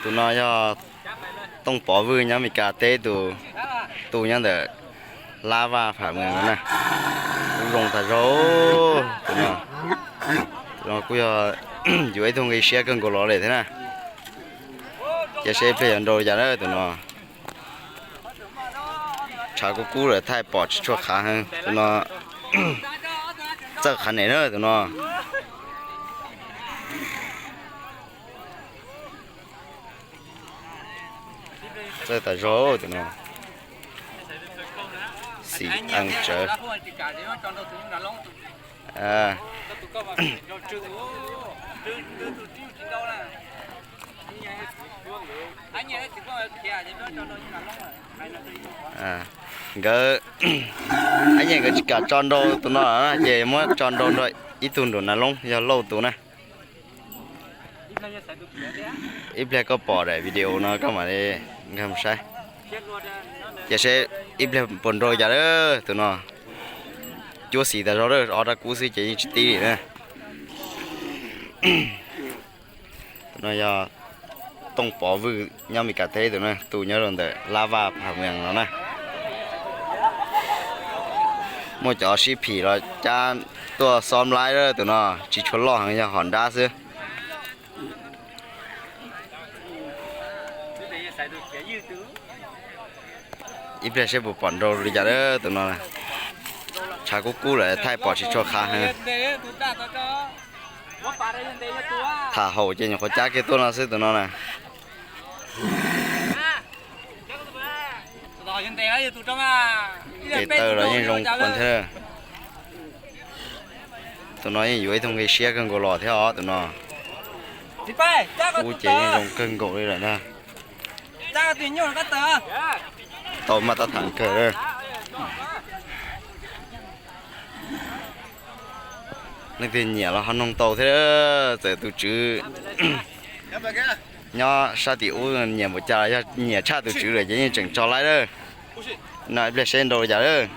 Tus no yog Tooj Pov Vwj nyob Meskas teb tus, tus nyob ntawm Lab Vaj Pham Mees no na. Kuj zoo tas zog. Tus no, tus no kuj yog yuav ib tug nqi siab kawg nkaus los li thiab na. Cia seb ib pliag yuav nrau li cas na tus no. Tshav kub kub lawm thaij pom tsis tshua qhav heev tus no. Txawj qhav nem na tus no. Txawj tas zog tus no. Xim ees tsawv. Nkawd, Ab Nyem nkawd tsis kam tso nrau tus no ces muab tso nrau nrog ib tug nraum Nas Loob yog Lauj tus na. Ib pliag koj pom daim video no koj mam li nkag mus saib. Cia seb ib pliag puas nrau cas lawm tus no. Cuab xim tas zog lawm, ob rab kub xwb ces yeej tsis tib li na. Tus no yog Tooj Pov Vwj nyob Meskas teb tus na, tus nyob rau ntawm Lab Vaj Pham Mees no na. Muaj cov sib phim los cab tuaj xob laib lawm tus no, tsis tshua loj heev yog hom nrab xwb. Ib pliag seb puas pom nrau li cas lawm tus no. Tshav kub kub lawm thaij pom tsis tshua qhav heev. Tham haum ces nyuam qhuav cab kiag tuaj no xwb tus no na. Tes taw los yeej zoo quas thiab. Tus no yeej yuav ib tug nqi siab kawg nkaus los thiab os tus no. Ub ces yeej zoo kawg nkaus li lawm ntag. Tau maj tab tham kawg. Leej twg nyiam los ho noog tau thiab, txawm tus tswv nyob sab tim ub nyiam npaum cas los yog nyiam tshaj tus tswv lawm ces yeej tseem tso laib lawm. No ib pliag seb nrau li cas lawm.